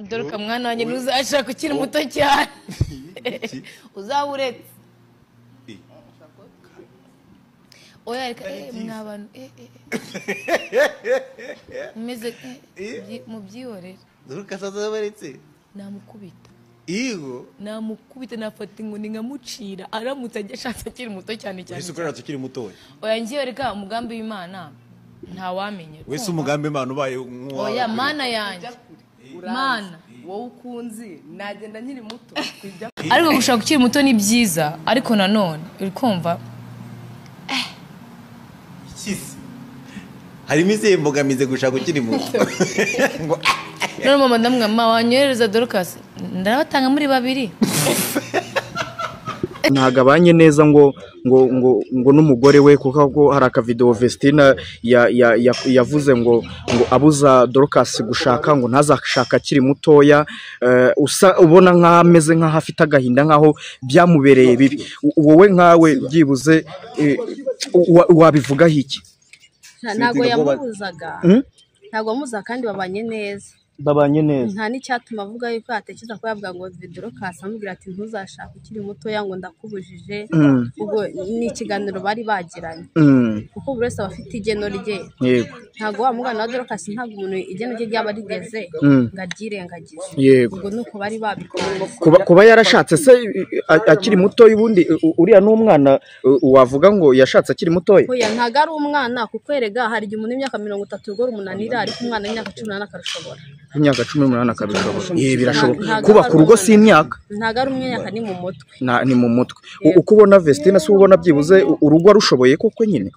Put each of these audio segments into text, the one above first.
Dore mwana wanjye, ntuzashaka ukiri muto cyane, uzaba uretse. Oya, reka mwa bantu, mumeze mubyihorere. Dorcas azabaretse. Namukubita. Igo. Namukubita, nafata inkoni nkamucira aramutse ajya ashatse akiri muto cyane cyane. Wese ukorera ukiri mutoya. Oya, ngiye, reka, umugambi w'Imana ntawamenya. Wese umugambi w'Imana ubaye nk'uwawe. Oya, Mana yanjye, Mana. Wowe ukunzi nagenda nkiri muto kujya. Ariko gushaka ukiri muto ni byiza, ariko nanone uri kumva. Ikizi harimo izihe mbogamizi gushaka ukiri muto ngo? None mama, ndamwe mama wanyohereza Dorcas, ndabatanga muri babiri. Ntabwo abanye neza ngo n'umugore we, kuko ko hari akavidewo Vestina yavuze ngo abuza Dorcas gushaka, ngo ntazashaka akiri mutoya, usa ubona nk'aho ameze nk'aho afite agahinda, nk'aho byamubereye bibi. Wowe nkawe byibuze wabivugaho iki? Ntabwo yamubuzaga. Ntabwo yamubuzaga kandi babanye neza. Babanye neza. Nta n'icyatuma avuga yuko yatekereza ko yavuga ngo Dorcas amubwira ati ntuzashake ukiri mutoya, ngo ndakubujije. Ubwo ni ikiganiro bari bagiranye, kuko buri wese aba afite igeno rye. Ntabwo wa mugana wa Dorcas, ntabwo umuntu igeno rye ryaba rigeze ngo aryirengagize. Ubwo ni uko bari babikoze. Kuba yarashatse se akiri mutoya, ubundi uriya ni umwana wavuga ngo yashatse akiri mutoya? Oya, ntabwo ari umwana, kuko erega hari igihe umuntu w'imyaka 30 urugo rumunanira, ariko umwana w'imyaka 18 akarushobora. Imyaka 18 akabishobora? Birashoboka. Ntabwo Kubaka ari urugo umwana. Si imyaka. Ntabwo ari umwaka, ni mu mutwe. Ni mu mutwe. Uko ubona Vestina se, ubona byibuze urugo arushoboye koko nyine?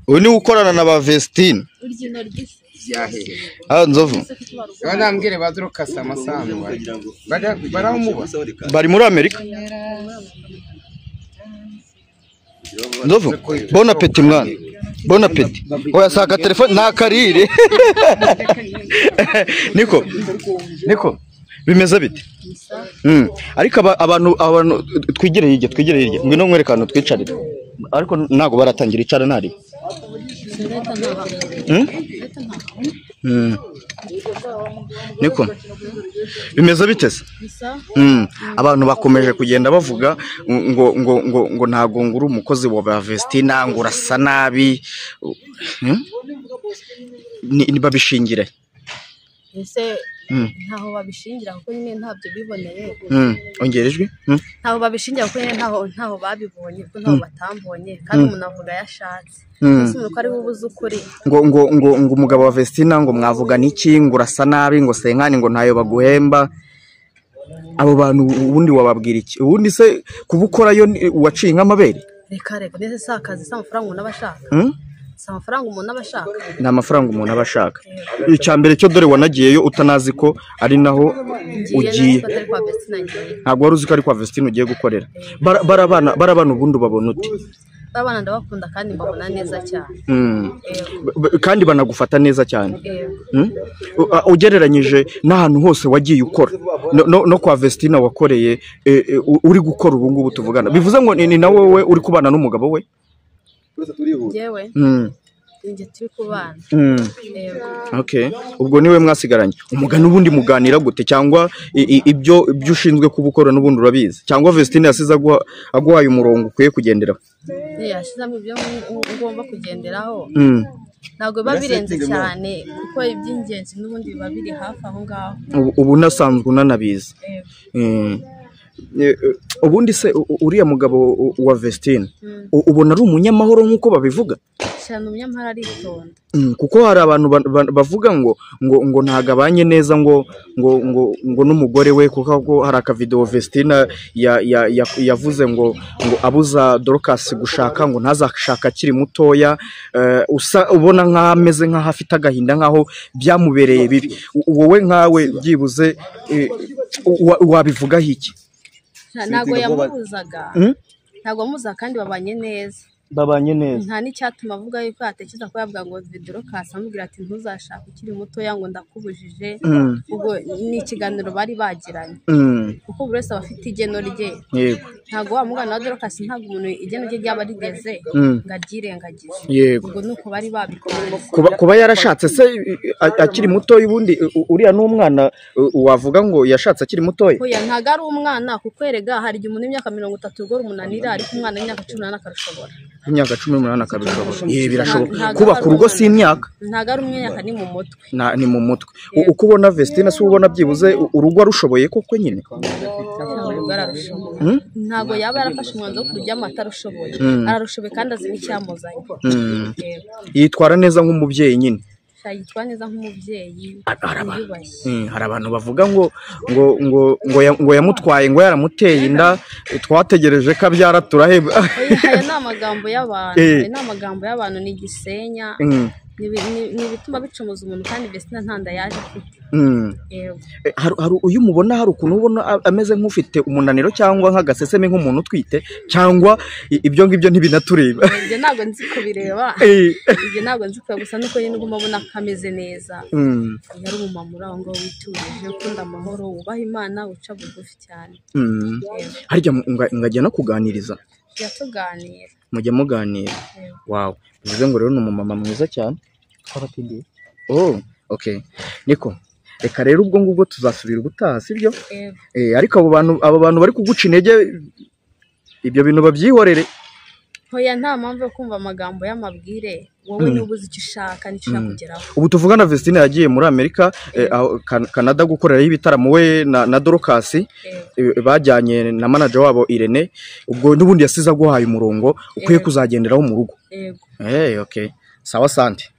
Uyu niwe ukorana na ba Vestine. Ah, Nzovu. Nambwire ba Dorcas amasambu baramuba. Bari muri Amerika. Nzovu, bon appétit mwana, bon appétit. Oya, saka telefone ntakarire. Niko niko bimeze bite? Ariko abantu twigire hirya, twigire hirya, ngwino nkwereke ahantu twicarira, ariko ntabwo baratangira. Icara ntari. Niko bimeze bite se? Abantu bakomeje kugenda bavuga ngo ntabwo ngo uri umukozi wa ba Vestina, ngo urasa nabi. Ni babishingire? Ese ntaho babishingira, kuko nyine ntabyo biboneye. Ongera ijwi. Ntaho babishingira, kuko nyine ntaho babibonye, kuko ntaho batambonye, kandi umuntu avuga ayo ashatse. Ese umuntu ko ari we ubuze ukuri? Ngo umugabo wa Vestina ngo mwavugana iki, ngo urasa nabi, ngo senkani, ngo ntayo baguhemba. Abo bantu ubundi wababwira iki? Ubundi se kuba ukorayo waciye nk'amabere? Reka reka, ndetse si akazi, si amafaranga umuntu aba ashaka. Si amafaranga umuntu aba ashaka. Ni amafaranga umuntu aba ashaka. Icya mbere cyo, dore wanagiyeyo utanazi ko ari naho Ngiye ugiye. nzi ko atari kwa Vestina ngiye. Ntabwo wari uzi ko ari kwa Vestine ugiye gukorera. Barabana ubundi ubabona ute? Abana ndabakunda kandi mbabona neza cyane. Kandi banagufata neza cyane. Yego. Ugereranyije n'ahantu hose wagiye ukora, no kwa Vestina wakoreye, uri gukora ubu ngubu tuvugana, bivuze ngo ni na wowe uri kubana n'umugabo we? Njyewe njye turi kubana. Yego. Okay, ubwo niwe mwasigaranye. Umugani ubundi muganira gute? Cyangwa ibyo ushinzwe kuba ukora n'ubundi urabizi, cyangwa Vestine yasize aguhaye umurongo ukwiye kugenderaho? Yashyizemo ibyo ngomba kugenderaho. Ntabwo biba birenze cyane, kuko iby'ingenzi n'ubundi biba biri hafi aho ngaho. Ubu unasanzwe unanabizi. Yego. Ubundi se uriya mugabo wa Vestine ubona ari umunyamahoro nk'uko babivuga? Cyane, umunyamahoro, aritonda. Kuko hari abantu bavuga ngo ntabwo abanye neza ngo n'umugore we, kuko ko hari akavidewo Vestina yavuze ngo abuza Dorcas gushaka, ngo ntazashaka akiri mutoya, usa ubona nk'aho ameze nk'aho afite agahinda, nk'aho byamubereye bibi. Wowe nkawe byibuze wabivugaho iki? Ntabwo yamubuzaga. Ntabwo yamubuzaga kandi babanye neza. Babanye neza. Nta n'icyatuma avuga yuko yatekereza ko yavuga ngo Dorcas amubwira ati ntuzashake ukiri mutoya ngo ndakubujije. Ubwo ni ikiganiro bari bagiranye. Kuko buri wese aba afite igeno rye. Yego. Ntabwo wa mugana wa Dorcas, ntabwo umuntu igeno rye ryaba rigeze ngo aryirengagize. Yego. Ubwo nuko bari babikoze. Kuba yarashatse se akiri mutoya, ubundi uriya n'umwana wavuga ngo yashatse akiri mutoya? Oya, ntabwo ari umwana, kuko erega hari igihe umuntu w'imyaka 30 urugo rumunanira, ariko umwana w'imyaka 18 akarushobora. Imyaka 18 akabishobora. Birashoboka. Kubaka urugo si imyaka. Ntabwo ari umwaka, ni mu mutwe. Ni mu mutwe. Uko ubona Vestine, se ubona byibuze urugo arushoboye koko nyine? Urugo ararushoboye. Ntabwo yaba yarafashe umwanzuro wo kurujyamo atarushoboye. Ararushoboye kandi azi n'icyamuzanye. Yitwara neza nk'umubyeyi nyine. Yitwara neza nk'umubyeyi. Hari abantu bavuga ngo ngo ngo ngo yamutwaye, ngo yaramuteye inda, twategereje ko abyara turaheba. Aya ni amagambo y'abantu. Aya ni amagambo y'abantu, ni igisenya. Ni ibituma bicumuza umuntu, kandi Vestine nta nda yaje afite. Hari uyu mubona, hari ukuntu ubona ameze nk'ufite umunaniro cyangwa nk'agaseseme nk'umuntu utwite, cyangwa ibyo ngibyo ntibinatureba? Ibyo ntabwo nzi kubireba. Ibyo ntabwo nzi kubireba, gusa nuko nyine uguma ubona ko ameze neza. Yari umumama uri aho ngaho wituje, ukunda amahoro, wubaha Imana, uca bugufi cyane. Harya ngajya no kuganiriza? Yatuganira. Mujya muganira. Wow, bivuze ngo rero ni umumama mwiza cyane. Twabatindiye. Oh, okay. Niko. Reka rero ubwo ngubwo tuzasubira ubutaha, sibyo? Ariko abo bantu bari kuguca intege, ibyo bintu babyihorere. Hoya, nta mpamvu yo kumva amagambo y'amabwire, wowe niba uzi icyo ushaka n'icyo ushaka kugeraho. Ubu tuvugana Vestine yagiye muri Amerika, Canada gukorerayo ibitaramo we na Dorcas, bajyanye na manager wabo Irene. Ubwo n'ubundi yasize aguhaye umurongo ukwiye kuzagenderaho mu rugo. Yego. Okay. Sawa, sante.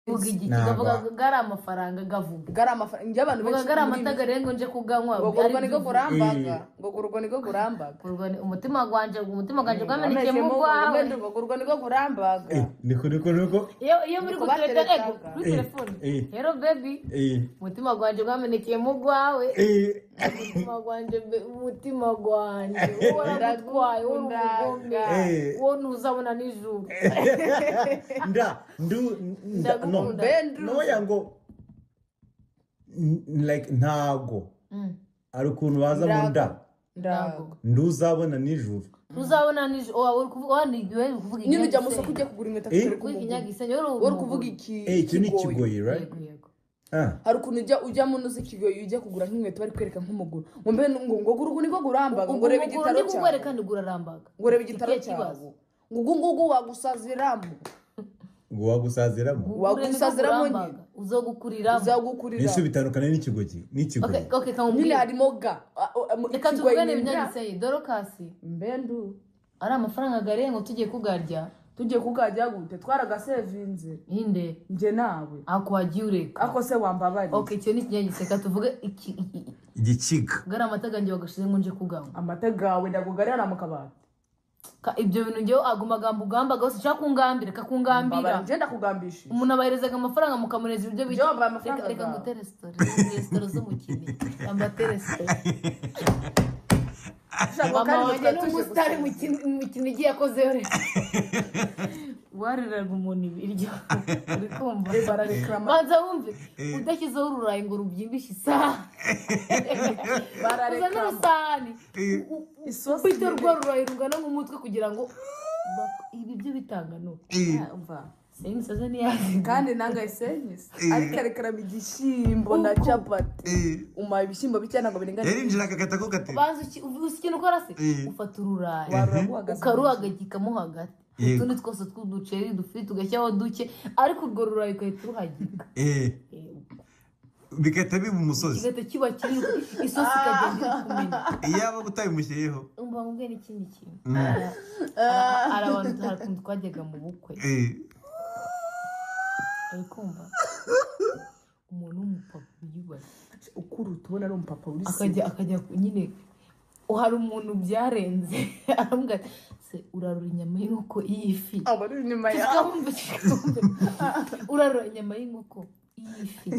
Uvuga gari amafaranga gavuga. Gari amafaranga njye abantu benshi gari amata garengo nje kuganywa. Ngo gurwa niko gurambaga. Ngo gurwa niko gurambaga. Gurwa umutima gwanje, umutima gwanje gwameneke mu gwawe. Ngo gurwa niko gurambaga. Niko niko niko. Iyo muri gutereta ego kuri telefone. Hello baby. Umutima gwanje gwameneke mu gwawe. Umutima gwanje, umutima gwanje. Waragutwaye, uri umugome. Wowe ntuzabona nijoro. Nda ndu no. No yango like ntago ari ukuntu baza mu nda nduzabona nijoro. Ntuzabona nijoro, uri kuvuga ni kuvuga nyine ujya mu soko ujya kugura inkweto uri kuvuga iki? Iki ni ikigoyi, right? Hari ukuntu ujya mu nzu ikigoyi ujya kugura nk'inkweto bari kwereka nk'umuguru ngo mbe ngo gurugu niko gurambaga, ngo reba igitaro cyawe, kwereka ndi gurarambaga, ngo reba igitaro cyawe, ngo ngugu wagusaziramo. Ngo wagusaziramo. Wagusaziramo nyine. Uzogukuriramo. Uzogukuriramo. Ese bitandukana n'ikigoyi, n'ikigoyi. Okay, nyine harimo ga. Reka tuvugane ibinyagiseye Dorcas. Mbendu. Ari amafaranga garengo tugiye kugarya. Tugiye kugarya gute? Twaragasevinze. Inde. Nje nawe. Ako wagiye ureka. Ako se wambabari. Okay, cyo ni ikinyagiseka tuvuge iki igikiga. Gara amata ganje wagashize ngo nje kuganywa. Amata gawe ndakugarira mu kabati. Ibyo bintu njyewe aguma gamba ugamba gose ushaka kungambira kakungambira. Nje ndakugambishije. Umuntu abaherezaga amafaranga mukamureza ibyo bityo. Reka ngutere story. Restaurant zo mu Kinigi. Ambatere story. Mama wanjye ni umusitari mu Kinigi yakoze rero. Wareraga umuntu ibiryo. Uri kumva? Banza wumve udashyizeho ururayi ngo rubyimbishe isaha. Uzane urusahani. Isosi bito rwa rurayi rungana nk'umutwe kugira ngo ibi byo bitanga no. Umva. Senyi niyazi. Kandi nanga isenyi. Ariko arekarama igishyimbo na capati. Uma ibishyimbo bike ntabwo biringaniye. Yarinjira akakata ko gate. Banza uzi ikintu ukora se? Ufata ururayi. Ukaruhagagikamo hagati. Utundi twose tw'uduceri dufite tugashyiraho duke, ariko urwo rurayi ugahita uruhagika. Bigahita biba umusozi. Kigahita kiba kinini, isosi ikagenda iri kumena. Iyaba utabimushyiriyeho. Umva nkubwire n'ikindi kintu. Hari abantu hari ukuntu twajyaga mu bukwe. Uri kumva? Umuntu w'umupapa wiyubashye. Ukuruta ubona ari umupapa uri se. Akajya nyine hari umuntu byarenze aramubwira ati se urarura inyama y'inkoko y'ifi. Aba ari inyuma yawe. Urarura inyama y'inkoko Ifi,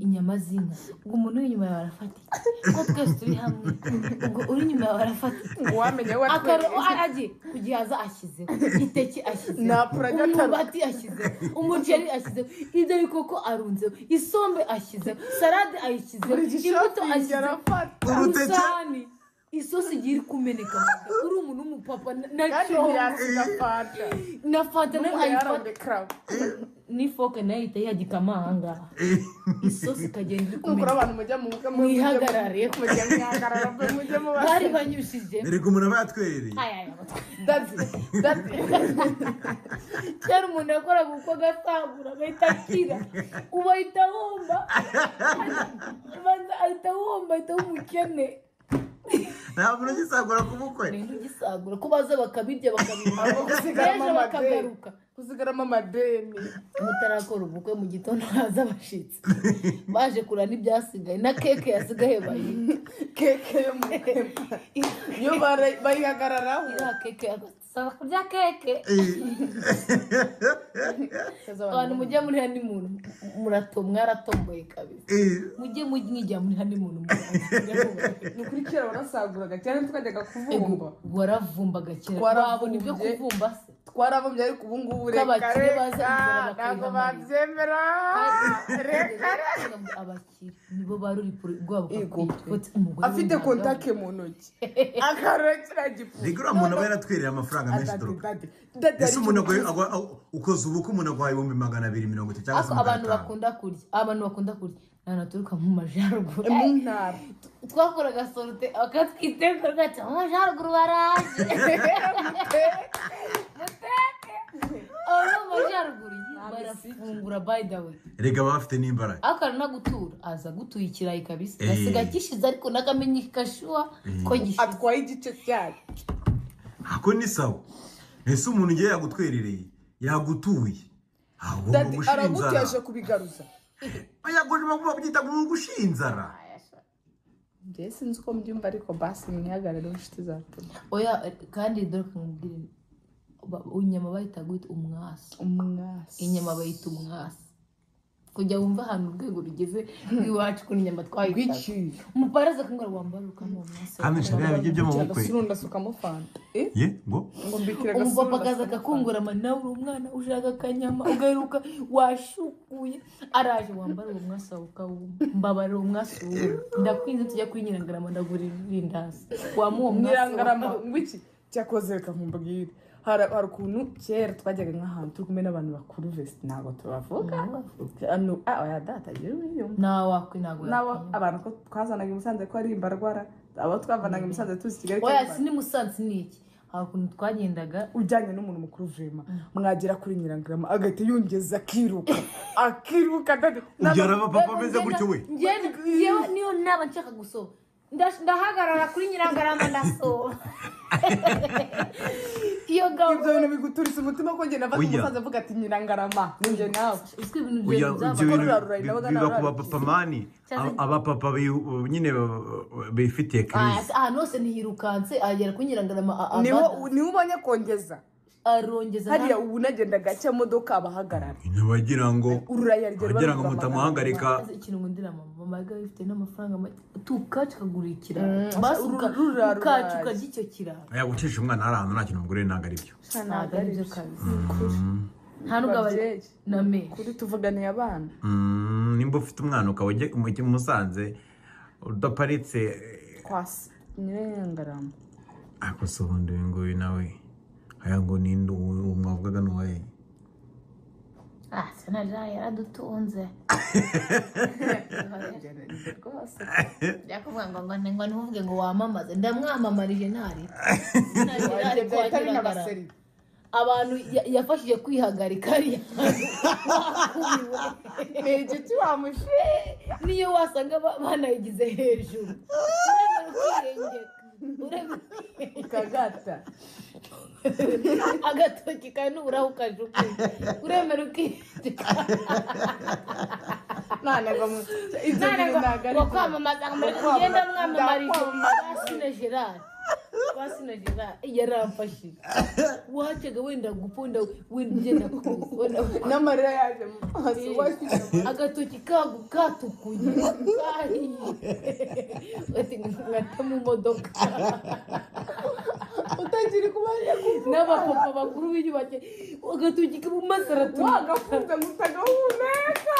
inyama z'inka. Ubwo umuntu uri inyuma yawe arafata iki? Ko twese turi hamwe. Ubwo uri inyuma yawe arafata iki? Uwamenya we agiye kugihaza ashyizeho, iteke ashyizeho, umwumbati ashyizeho, umuceri ashyizeho, ibyo bikoko arunzeho, isombe ashyizeho, salade ayishyizeho, imbuto ashyizeho, urusani. Isosi igiye iri kumeneka. Uri umuntu w'umupapa na na fanta nayo ayifata n'ifoke nayo ihita yihagikamo aha ngaha. Isosi ikagenda iri kumeneka. Abantu mujya mu bukwe mwihagarare, mujya mwihagarara, mujye mubase. Bari banyushije. Erega umuntu aba yatwerereye. Kera umuntu yakoraga uko agasagura agahita akira, ubu ahita ahomba, ahita ahomba, ahita aba umukene. Nta muntu ugisagura ku bukwe. Ninde ugisagura? Ko baza bakabirya bakabimara, ejo bakagaruka. Kuzigaramo amadeni. Mutarakora ubukwe mu gitondo haza abashitsi baje kurana n'ibyasigaye na keke yasigaye bayi. Keke yo mu bukwe yo bayihagararaho. Iriya keke saba kurya keke. Abantu mujya muri honeymoon mwaratomboye kabisa. Mujye mwijya muri honeymoon. Ni kuri kera warasaguraga cyane tukajyaga kuvumba. Waravumbaga kera. Wabona ibyo kuvumba se? Twaravumbye ariko ubu ngubu reka reka ntabwo babyemera. Reka abakire nibo baruri rwabo afite kontake mu ntoki akarokira gipu. Reka uriya muntu aba yaratwereye amafaranga menshi dore. Ese umuntu ukoze ubukwe umuntu aguhaye 250,000 cyangwa se abantu bakunda kurya, abantu bakunda kurya naturuka mu majyaruguru mu ntara twakoraga sorute akatwitegura gati mu majyaruguru baraje muteke. Abo mu majyaruguru barafungura by the way. Erega baba bafite n'imbaraga. Akara nagutura aza gutuye ikirayi kabisa gasiga kishize ariko nakamenye kashuwa ko gishize atwaye igice cyayo. Ako ni sawa. Ese umuntu ngiye yagutwerereye yagutuye ahubwo araguteje kubigaruza. Oya gojima kuba byita gushinzara. Njye sinzi uko mbyumva ariko basi mwihagarare inshuti zacu. Oya kandi dore kumubwira inyama bayita gute umwasi. Umwasi. Inyama bayita umwasi. Kujya wumva ahantu urwego rugeze rw'iwacu ku inyama twayita. Umuparaza kungara wambara ukamo umwasi. Kandi nshaka ibyo byo mu bukwe. Ndasukamo fanta. Ye ngo ngo mbikira gasura. Umupapa akaza akakungura nawe uri umwana ushaka akanyama ugaruka washukuye araje wambara uwo mwasi wawe ukawuma. Mbabarira umwasi wawe. Ndakwinze tujya kuri Nyirangarama ndagura irindazi. Wamuha umwasi. Nyirangarama ngwiki cyakoze reka nkumbwire. Hari ukuntu kera twajyaga nk'ahantu turi kumwe n'abantu bakuru vest ntabwo tubavuga. Oya data ntabwo abantu ko twazanaga i Musanze ko ari imbarwara, abo twavanaga i Musanze tuzi Kigali. Oya si ni Musanze ni iki? Hari ukuntu twagendaga ujyanye n'umuntu mukuru vema mwagera kuri Nyirangarama agahita yongeza akiruka akiruka. Ubyara abapapa bameze gutyo we. Njyewe niyo naba nshaka gusoba ndahagarara kuri Nyirangarama ndasoba. Iyo gabo ibyo bintu biguturisa umutima ko njye nava Musanze avuga ati Nyirangarama ninjye nawe. Biba ku bapapa mani abapapa nyine bifitiye crise. Ahantu hose ntiyirukanse agera kuri Nyirangarama niwe ubonye kongeza arongeza hariya ubu nagenda gake modoka abahagarara bagira ngo bagira ngo mutamuhagarika. Ikintu ngundira mama mama ifite n'amafaranga tukaca kagura ikirayi basuka ukaca ukarya icyo kirayi. Oya gucisha umwana hari ahantu nta kintu umugore ntabwo ari byo. Ntabwo ari byo kabisa. Nta nubwo abari na me kuri tuvuganiye abana. Nimba ufite umwana ukaba ujya Musanze udaparitse kwasi Nyirangarama. Ako se ubundi uyu nguyu nawe aya ngo ninde uwo mwavugaga n'uwaye? Sinaja yaradutunze. Rwose byakuvuga ngo ngo ntuvuge ngo wamamaze ndamwamamarije ntari. Abantu yafashije kwihagarika ariya ni igiti wamushe niyo wasanga banayigize hejuru uremera kwirengeka ukagata agatoki kawe nuburaho ukajugunya uremera ukirengeka None ngo kwamamaza ngo ngenda mwamamarije Sine Gerard Twasinagira yaramfashije. Wacaga wenda gupunda wenda kuza. N'amarira yaje mu maso washyushye. Agatoki kagu katukuye. Kahiye. Ati ngata mu modoka. Utakiri kubanje kuvuga. N'abapapa bakuru biyubake agatoki mu maso aratuka. Wagafunze mutagahumeka.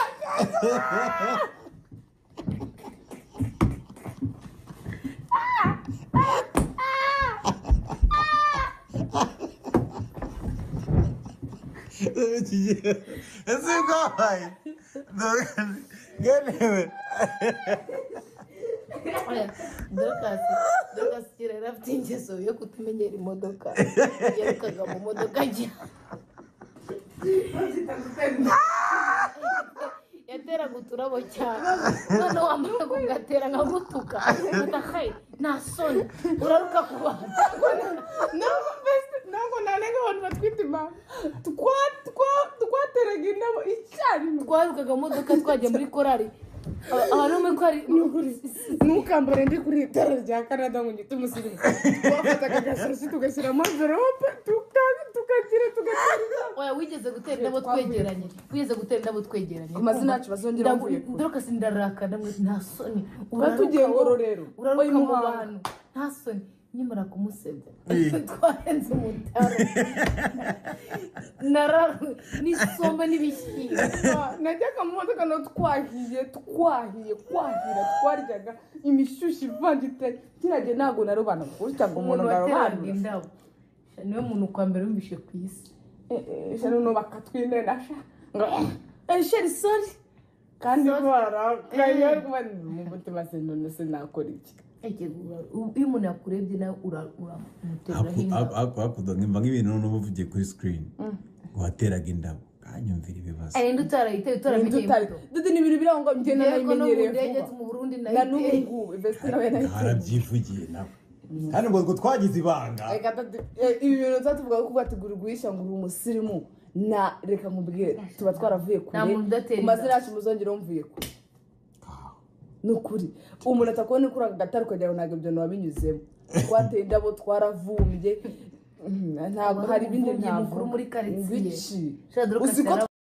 Ese bwabaye ngenewe Dorcas kera yari afite ingeso yo kutamenyera imodoka, yarukaga mu modoka ajya yateraga uturabo cyane, noneho wamara kugatera nkagutuka udakaye nta soni uraruka ku bantu. Ntabwo nanenga abantu batwite impamvu twateraga indabo icyarimwe, twarukaga mu modoka twajya muri korari ahantu muri korari. Ntukambare ndi kuri itara rya Canada ngo ngite umusirimu, twafataga agasosi tugashyiramo amverope tukagira tugatera. Oya wigeze gutera indabo twegeranye, wigeze gutera indabo twegeranye. Ku mazina yacu bazongera bavuye kure. Dorcas ndarakara nta soni, uratugiye ngororero uraruka mu bantu nta soni. Nyimara kumusebya twarenze umutaro n'isombe n'ibishyimbo. Najyaga mu modoka no twahiye kwahira twaryaga imishyushyu ivanze kiragiye, ntabwo narubana gutya ngo umuntu wateraga indabo niwe muntu kwa mbere wumvishe ku isi. Noneho bakatwinena ngo sheri sori kandi barakaye mu mutima se none sinakora iki. Iyo umuntu yakurebye nawe uramutereraho indabo. Hakuda nkimva nk'ibintu n'ubu uvugiye kuri screen ngo wateraga indabo kanyumvira ibibazo. Ninde utarayiteye utaramenyeye imbuto? Dede ni ibintu biri aho ngaho njye nanayimenyereye vuba. Mu Burundi na n'ubu ngubu Vestine nawe nayiteye. Harabyivugiye nawe. Kandi ngo twagize ibanga. Ibi bintu tuvuga ko bategura guhisha ngo uri umusirimu na reka nkubwire tuba twaravuye kure. Ku mazina yacu muzongera mvuye kure. Nukuri umuntu atakubona kuri aka gatari ukagira ngo ntabwo ibyo wabinyuzemo. Twateye indabo twaravumbye, ntabwo hari ibindi ntabwo muri karitsiye. Uzi ko